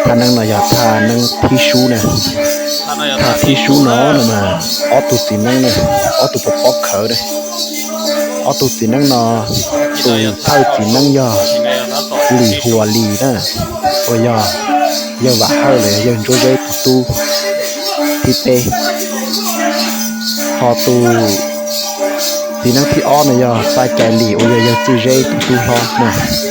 Thaj neeb no yog thaj neeb thib sub na. Thaj thib sub no no mas ob tug txiv neeb na, ob tug pov pob khawv na. Ob tug txiv neeb no, tus thawj txiv neeb yog Lis Huas Lis na, uas yog yawg Vam Hawj los yog yawg Ntsuab Zeb tus tub thib peb. Ho tus txiv neeb thib ob no yog Paj Cai Lis uas yog yawg Txwj Zeb tus tub hlob na.